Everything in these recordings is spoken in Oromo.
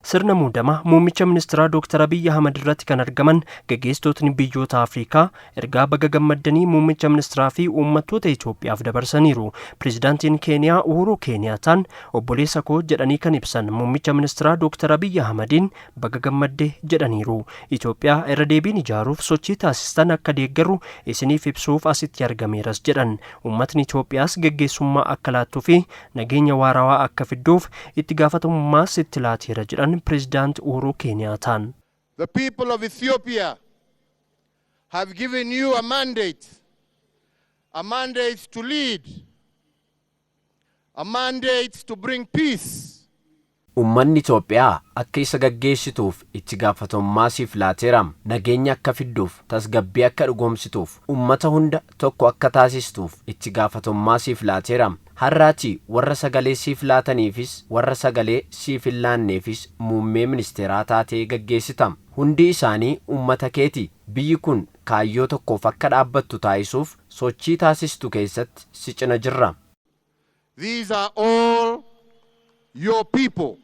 Sirna muudamaa muummicha ministeeraa Dr. Abiyyi Ahmad irratti kan argaman gaggeessitootni biyyoota Afrikaa ergaa baga gammaddanii muummicha ministeeraa fi uummattoota Itoophiyaaf dabarsaniiru. Pireezidaantiin Keeniyaa Uhuruu Keeniyaataan obboleessa koo jedhanii kan ibsan muummicha ministeeraa Dr. Abiyyi Ahmadiin baga gammadde jedhaniiru. Itoophiyaa irra deebiin ijaaruuf sochii taasistan akka deeggarru isiniif ibsuuf asitti argameeras jedhan. Uummatni Itoophiyaas gaggeessummaa akka laattuu fi nageenya waarawaa akka fidduuf itti gaafatamummaas itti laateera jedhan Pireezidaant Uhuruu Keeniyaataan. The people of Ethiopia have given you a mandate to lead, a mandate to bring peace. Uummanni Itoophiyaa akka isa gaggeessituuf itti gaafatamummaa siif laateera. Nageenya akka fidduuf, tasgabbii akka dhugoomsituuf, uummata hunda tokko akka taasistuuf itti gaafatamummaa siif laateera. Har'aati warra sagalee siif laataniifis warra sagalee siif hin laanneefis muummee ministeeraa taatee gaggeessita. Hundi isaanii uummata keeti. Biyyi kun kaayyoo tokkoof akka dhaabbattu taasisuuf sochii taasistu keessatti si cina jirra. These are all your people.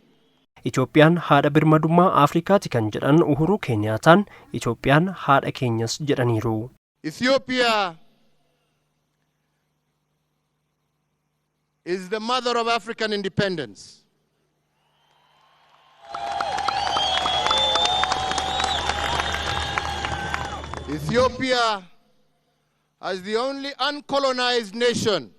Itoophiyaan haadha birmadummaa Afrikaati kan jedhan Uhuruu Keeniyaataan Itoophiyaan haadha keenyas jedhaniiru. Ethiopia is the mother of African independence. Ethiopia, as the only uncolonized nation,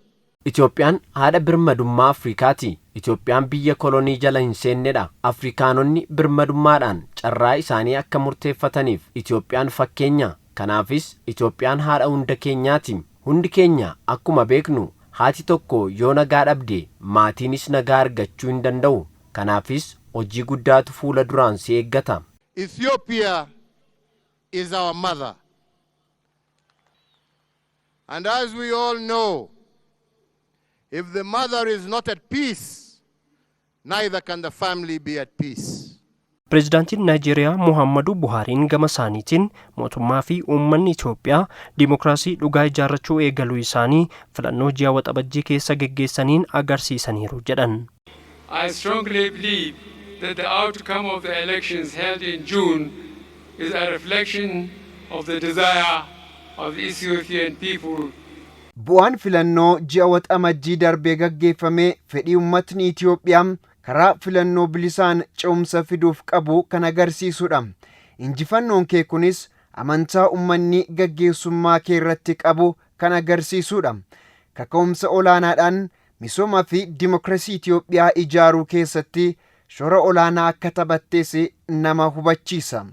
Itoophiyaan haadha birmadummaa Afrikaati. Itoophiyaan biyya kolonii jala hin seennedha. Afrikaanonni birmadummaadhaan carraa isaanii akka murteeffataniif Itoophiyaan fakkeenya. Kanaafis Itoophiyaan haadha hunda keenyaati. Hundi keenya akkuma beeknu haati tokko yoo nagaa dhabde maatiinis nagaa argachuu hin danda'u. Kanaafis hojii guddaatu fuula duraan si eeggata. Ethiopia is our mother. And as we all know, if the mother is not at peace, neither can the family be at peace. Pireezidaantiin Naayijeeriyaa Muhammadu Buhaariin gama isaaniitiin mootummaa fi uummanni Itoophiyaa dimookiraasii dhugaa ijaarrachuu eegaluu isaanii filannoo ji'a Waxabajjii keessa geggeessaniin agarsiisaniiru jedhan. I strongly believe that the outcome of the elections held in June is a reflection of the desire of the Ethiopian people. Bu'aan filannoo ji'a Waxabajjii darbee gaggeeffame fedhii uummatni Itoophiyaa karaa filannoo bilisaan ce'umsa fiduuf qabu kan agarsiisudha. Injifannoon kee kunis amantaa uummanni gaggeessummaa kee irratti qabu kan agarsiisudha. Kaka'umsa olaanaadhaan misooma fi dimookiraasii Itoophiyaa ijaaruu keessatti shoora olaanaa akka taphattees nama hubachiisa.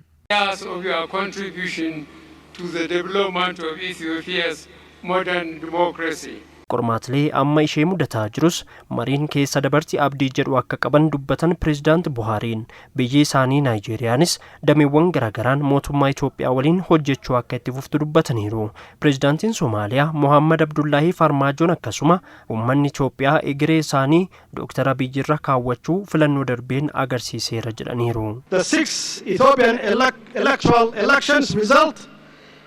Of your contribution to the development of Ethiopia's modern democracy. Qormaatilee amma ishee mudataa jirus mariin keessa dabarti abdii jedhu akka qaban dubbatan Pireezidaant Buhaariin. Biyyi isaanii Naayijeeriyaanis dameewwan garaagaraan mootummaa Itoophiyaa waliin hojjechuu akka itti fuftu dubbataniiru. Pireezidaantiin Somaaliyaa Mohammad Abdullaahii Farmaajoon akkasuma uummanni Itoophiyaa egeree isaanii Dr. Abiyyi irra kaawwachuu filannoo darbeen agarsiiseera jedhaniiru. The six Ethiopian electoral elections result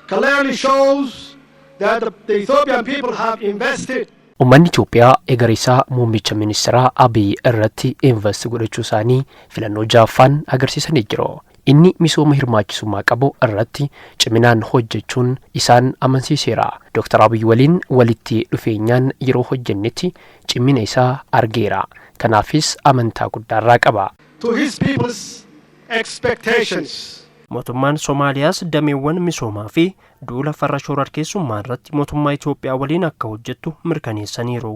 clearly shows that the Ethiopian people have invested. Uummanni Itoophiyaa egeree isaa muummicha ministeeraa Abiy irratti invest godhachuu isaanii filannoo ja'affaan agarsiisanii jiru. Inni misooma hirmaachisummaa qabu irratti ciminaan hojjechuun isaan amansiiseera. Dr. Abiy waliin walitti dhufeenyaan yeroo hojjennetti cimina isaa argeera. Kanaafis amantaa guddaarraa qaba. To his people's expectations. Mootummaan Somaaliyaas dameewwan misoomaa fi duula farra shororkeessummaa irratti mootummaa Itoophiyaa waliin akka hojjettu mirkaneessaniiru.